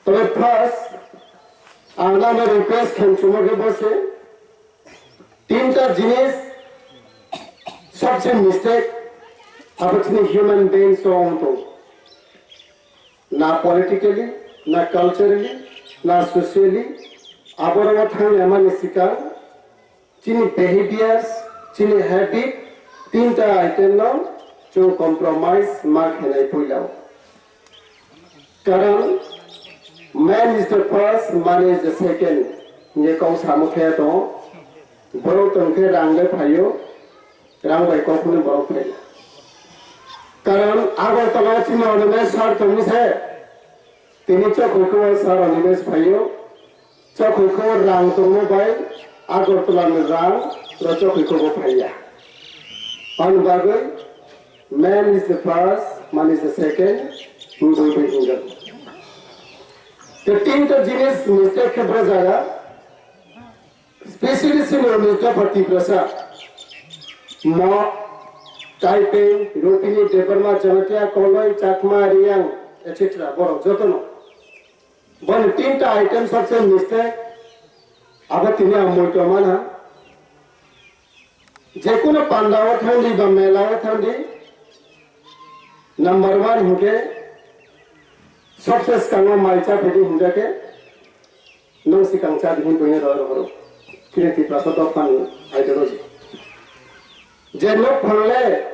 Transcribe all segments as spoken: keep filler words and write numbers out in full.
Tobe first, ang nangno request khe chumogwi bo se, tinta jinis sobse mistake abo chini human beings o wng tongo. Na politically, na culturally, na socially, aborok thangnaimani sikang chini behaviors, chini habit, tinta item no chwng compromise ma khainai puila o. Karon man is the first, money is the second. Ye kok samo khe to. Borok tong khe rang le phaio, rang bai kok hwnwi borok phaio. Karon Agartala chini Animesh sir tongni se. Tini chokhuku sir Animesh phaio. Chokhuku rang tongmo bai Agartala ni rang ro chokhuku bo phaiya. Ani bagwi man is the first, money is the second, who will be hinjak. Te tinta jinis mistake khe bo jaga, specially senior minister for Tiprasa, Mok, Taiping, Rupini, Debbarma, Jamatia, Koloi, Chakma, Riyang, et cetera. Borok jotono. Boni tinta item sobse mistake, abo tini ang muitu mana. Jekunu pandao thangdi ba melao thangdi, number one hinkhe sobse skango mai cha phedi hinjakhe, nung sikang cha di hin buino roi rohoro. Kini Tiprasa dophani ideology. Je nok phangle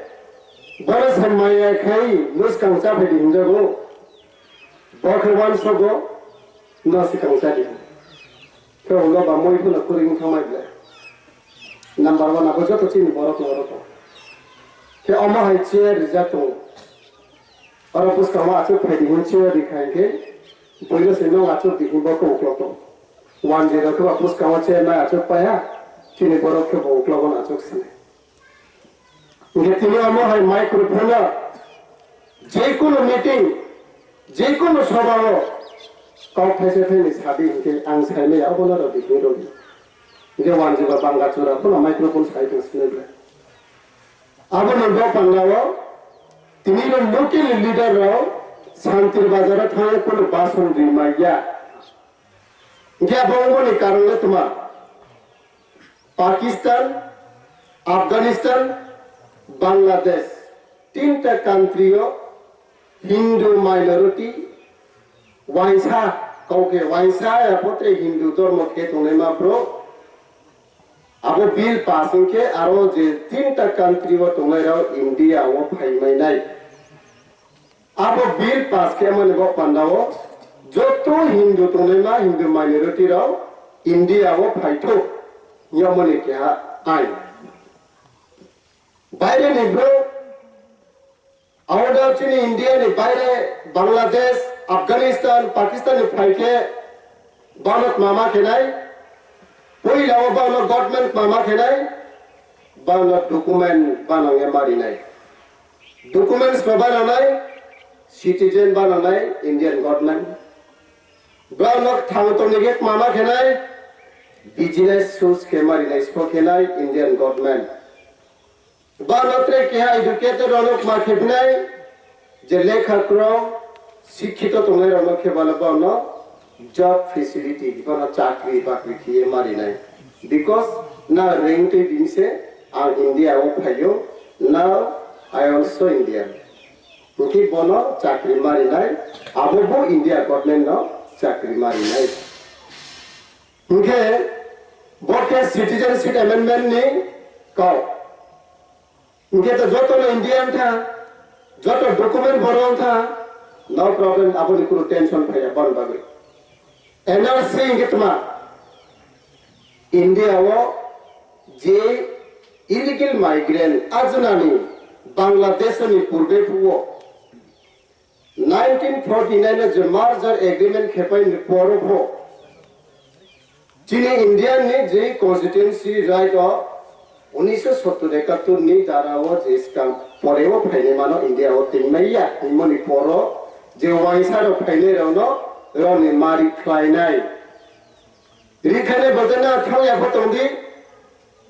boro se maya khai nuskang cha phai di hinjago. Bo khe wansogo no sikang cha di. Khe ulo ba moi phano kwrwi wng thangmai ble. Number one abo joto chini borok no oro tong. Khe omo hai chair rijak tongo. Oro bwskango achuk phai di hin chair ri khai khe boino se nung achuk di hin bo khe uklok tong. One zero khe ba bwskango chair nai achuk paiha. Chini borok khe bo uklogo no achuk sinai. Hingke tini omo hai microphone o jekunu meeting, jekunu sobha o kok thaisa thaini sadi hingke ang saimaya obono rw di hinwi rw di. Hingke wanjiba bangla chura phano microphone sai tong sinai ble. Aboni bo panda o tini ro local leader rok Santir Bazar o thangwi kunu bason rimaya. Hingke abo wngmani karon le tma? Pakistan, Afghanistan, Bangladesh, tinta country o Hindu minority, waisa, kok khe waisa ya pote Hindu dhormo khe tongnaima bro. Abo bill pass wngkhe aro je tinta country o tongnai rok India o phai mai nai. Abo bill pass khe mani bo panda o joto Hindu tongnaima Hindu minority rok India o phaithok yomoni keha ain. Baire ni bro order chini India ni baire Bangladesh, Afghanistan, Pakistan ni phaikhe Banok mama khenai, puila o bano government mama khenai, bano document bano nge marinai. Documents pa bano nai, citizen bano nai, Indian government. Bano thang tongni ge mama khenai, business sus khe marinai, spo khenai, Indian government. Ba no tre keha educated rok ma khebinai, je lekha krong, sikhito tongnai rok no khebalo ba no job facility, ba no chakri bakri khiye marinai. Because na reng twi bini se ang India o phaio, now I also Indian. Hwnkhe bono chakri marinai, abo bo India government no chakri marinai. Hwnkhe bo khe citizenship amendment ni kok. Hwnkhe to joto no Indian tha, joto document borok tha, no problem, aboni kunu tension phaiya boni bagwi. N R C hwnkhe tma India o je illegal migrant ajunani Bangladesh ni purbe phuo nineteen forty-nine o je merger agreement khepai ni poro pho chini Indian ni je constituency right o unisho sottur ekattur ni dara o je skang pore o phainai mano India o tengmai ya himoni poro je waisa rok phainai rok no roni mari khlainai. Rikhane bodena thangya pho tongdi,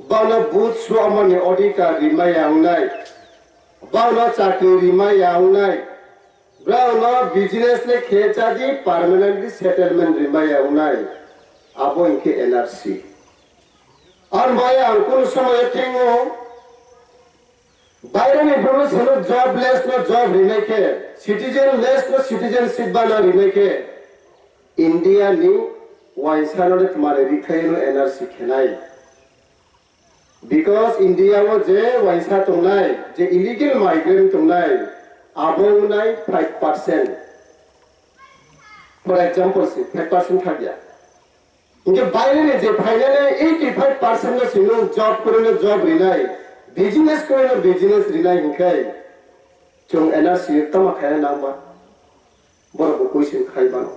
bano but suamani odhikar rimaya wngnai, bano chakri rimaya wngnai, Brao no business le khe chadi permanently settlement rimaya unai. Abo hinkhe N R C. Ar bai ang kunu somoyo thingo, baireni bumung sano jobless no job rinai khe, citizenless no citizenship bana rinai khe, India ni waisa no de tmani rikhaino N R C khenai. Because India o je waisa tongnai, je illegal migrant tongnai, abo wngnai five percent. For example, si five percent thakya. Hinkhe baireni je phainani eighty five percent no sino job kwrwino job rinai, business kwrwino business rinai hinkhe chwng N R C tama khaina nangba? Borok bo question khai mano.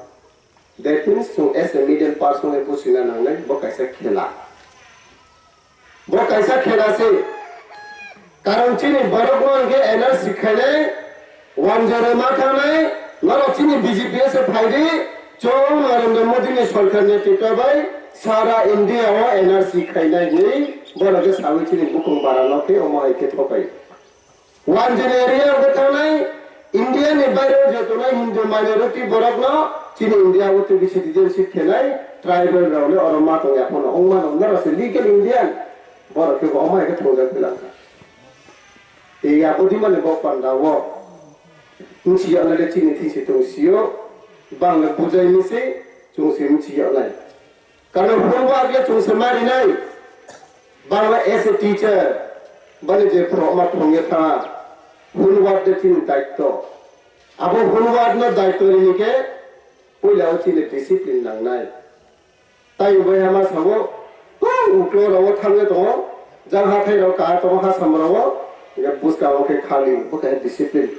That means chwng as a middle person le buchina nangnai bo kaisa khela. Bo kaisa khela se. Karon chini borok no hinkhe N R C khainai, wanjoro ma thangnai, norok chini B J P se phaidi, chwng Narendra Modi ni sorkar ni tito bai sara India o N R C khainai hinwi borok khe sawi chini bukung bara no khe omo hai khe thokai. Wanjini area o thangnai, India ni baire o je tongnai Hindu minority borok no chini India o twi citizenship khenai, tribal rok le oro ma tongya phano, wng mano, norok se legal Indian, borok khe bo omo hai khe thwngjak phi langkha. Tei ya bodi mani bo panda o wngsi ya nai chini thisi tong sio, bang le bujai ni se, chwng se wngsi ya nai. Karon phunwak le chwng se marinai. Bangla as a teacher, bani je phunwak ma phunugya tha, phunwak de chini daitto. Abo phunwak no daitto rini khe puila o chini discipline nangnai. Tai bai hama sabo, uklo rao thangwi tongo, jang hathai rao ka tongo, ha samrao, ya buska o khe khali, bo khe discipline.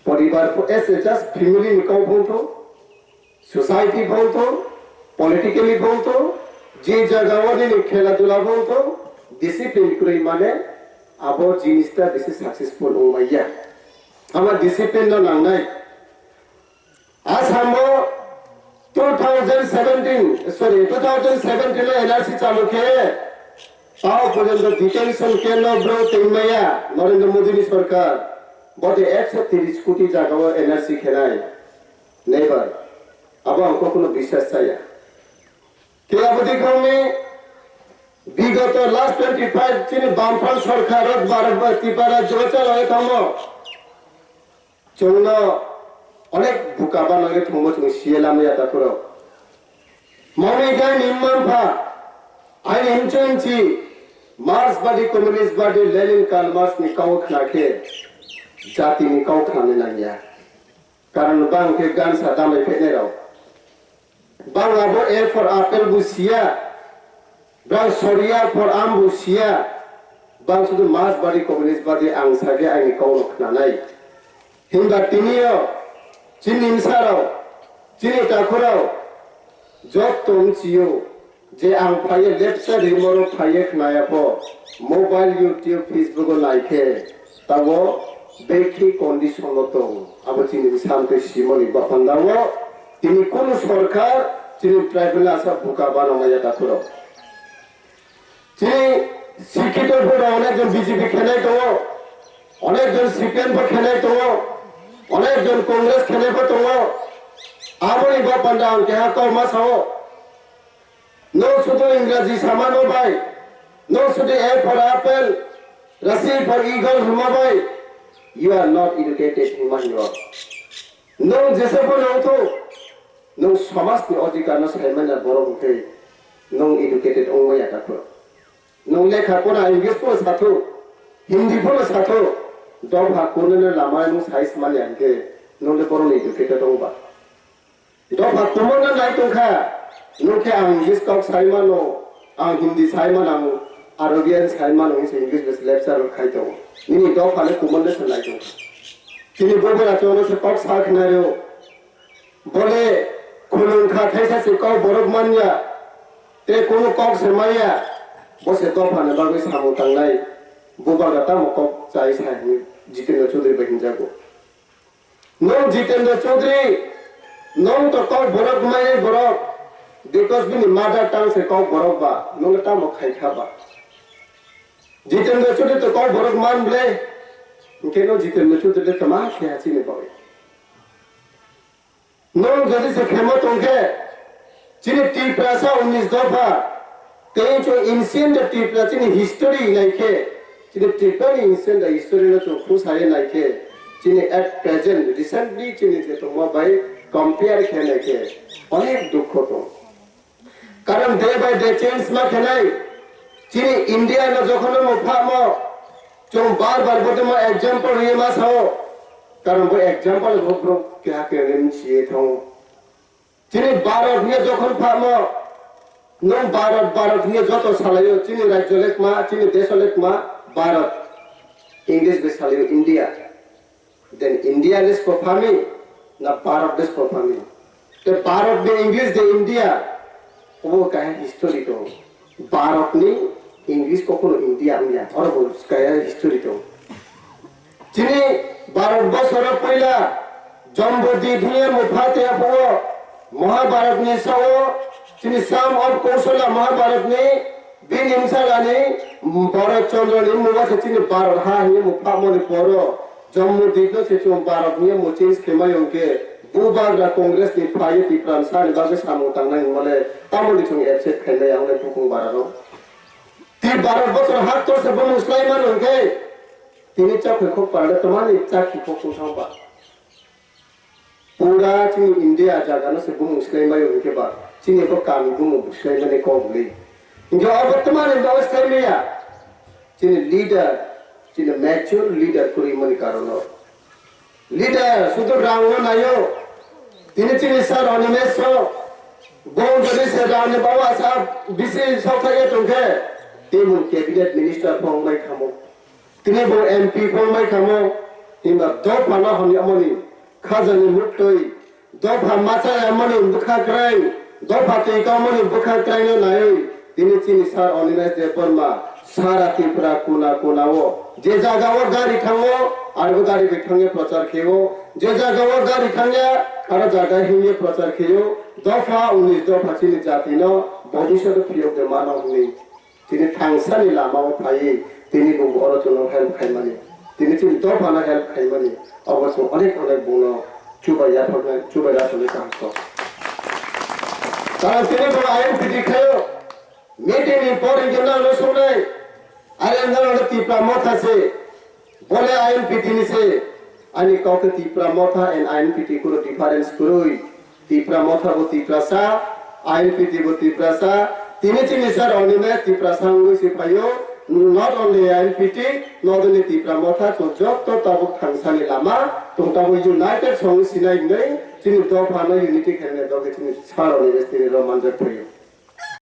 Poribar as a just family ni kok bongtho, society bongtho, politically bongtho, je jaga o nini khela dula bongtho, discipline kwrwi mane abo jinis ta bisi successful wng manya. Ama discipline no nangnai. Asamo two thousand seventeen, sorry, two thousand seventeen lo N R C chalu khe, tao porjonto detention camp no bro tengmaya Narendra Modi ni sorkar, bote ekso tiris koti jaga o N R C khenai. Never. Abo ang kokno biswas chaya. Kila budi kongni bigoto last twenty five chini Bamfront sorkar rok Bharat ba Tripura joga chalai tongmo. Chwngno onek buka banai thwngmo chwng siye lamaya takhurok. Mami khe ni mma mpha, aini himchu himchi, Marx badi, Communist badi, Lenin, Karl Marx ni kau khna khe jati ni kau khnani nangya. Karon bang khe gansa damai phenai rok. Bang abo A for apple bo siya, bang Sharia for aam bo siya, bang sudu Marx badi, Communist badi ang sage aini kau no khnanai. Himba tiniyo chini msarao, chini takhurao jotto mchiyo je ang phaiye lepsa rimoro phaiye khnaya pho mobile, YouTube, Facebook o naikhe tabo bekhi condition no tong. Abo chini bwsam tei simoni bapanda o tini kunu sorkar chini tribal ni asa buka bana maya takhurok. Chini sikhito borok onek jon B J P khenai tongo, onek jon C P M bo khenai tongo, onek jon Congress khenai bo tongo. Aboni bapanda ang keha kok ma sao. Nwng sudu Ingraji samano bai, nwng sudu A for apple, R for eagle hwnma bai, you are not educated hwnma hino. Nwng jesa phano wngthok, nwng somajni odhikar no saimanya borok hwnkhe nwng educated wngmaya takhuk. Nwng lekha pora English phano sathok, Hindi phano sathok, dopha kunui no lama nwng sai smanya hwnkhe nwng le borokni educated wngba. Dopha kumun no nai tongkha, nwng khe ang English kok sai mano, ang Hindi sai mano, ang Arabian sai mano, hinwi se English bai se lecture khai tongo. Nini dopha le kumun le se nai tongkha. Chini bubura chwngno se kok sa khna rw. Bole khulung kha thaisa se kok borok manya, tei kunu kok se maya, bo se dopha ni bagwi samung tangnai. Bubagra tamo kok chai sa hinwi Jitendra Chaudhary bai hinjago. Nwng Jitendra Chaudhary, nwng to kok borok maya borok, because bini mother tongue se kok borok ba, nwng le tamo khai kha ba. Jitendra Chaudhary to kok borok man ble, hwnkhe no Jitendra Chaudhary le tama khe ha chini bagwi. Nwng jodi se khemo tongkhe, chini Tiprasa unis dopha, tei chwng ancient Tripura chini history naikhe, chini Tripura ni ancient history no chwng khusai naikhe, chini at present, recently chini je tongma bai compare khe naikhe, onek dukho tong. Karon day by day change ma khenai. Chini India no jokhon no phamo, chwng bar bar bo temo example rwi ma sao. Karon bo example bo bro keha keha ni siye thango. Chini Bharat hiya jokhon phamo, nwng Bharat, Bharat hiya joto salayo, chini rajyo lekma, chini deso lekma, Bharat. English bai salayo, India. Then India le spo phami, na Bharat le spo phami. Te Bharat de English de India, obo kaha history to. Bharat ni English kokno India wngya, oro bo kaha history to. Chini Bharat bosoro puila Jambudip hiya mupha te apo Mahabharat ni sao, chini Sam of Kausala Mahabharat ni Bini bwsala ni Bharat Chandra ni muga se chini Bharat ha hinwi mung phak mani poro Jammu Dip no se chwng Bharat hinwi mung change khe mai hwnkhe bubagra Congress ni phai Tipransa ni bagwi samung tangnai hwnmale tamoni chwng accept khainai ang le bukung bara no. Ti Bharat bochor hak to se bumung slai mani hwnkhe tini chakhui khok parle tamani chakhi khok tong thang ba. Pura chini India jaga no se bumung swlai maio hwnkhe ba, chini bo kami bumung swlai mani kok le. Hwnkhe obo twmani bo swlai maya. Chini leader, chini mature leader kwrwi mani karon no. Leader sudu rang no naio. Tini chini sir Animesh so, bo jodi se rang ni bawa sa bisi sok thaiya tongkhe, tini cabinet minister phong mai khamo. Tini bo M P phong mai khamo, himba dopha no hamya mani khajani muktwi, dopha machaya mani bwkha kwrwng, dopha twi kau mani bwkha kwrwng no naiwi, tini chini sir Animesh Debbarma sara Tripura kuna kuna o je jaga o gari thango, aro gari bai thangya prochar kheo, je jaga o gari thangya, aro jaga himya prochar kheo, dopha unis dopha chini jati no bobiswt phiyok de mano hwnwi. Tini thangsani lama o phaiwi tini bo oro chwngno help khaimani. Tini chini dophano help khaimani. Obo chwng onek onek bono chubai yaphaknai, chubai rasanai kaham kok. Karon tini bo I N P T khaio. Meeting ni por hwnkhe nang no songnai. Are nang no Tipra Motha se. Bole I N P T ni se, ani kok khe Tipra Motha and I N P T kunu difference kwrwi. Tipra Motha bo Tiprasa, I N P T bo Tiprasa. Tini chini sir Animesh Tiprasa wngwi se phaio, not only I N P T, not only Tipra Motha, chwng joto tabuk thangsani lama, chwng tabuk united song sinai hwnwi, chini dophano unity khainani dogwi chini sir Animesh tini rw manjak phaio.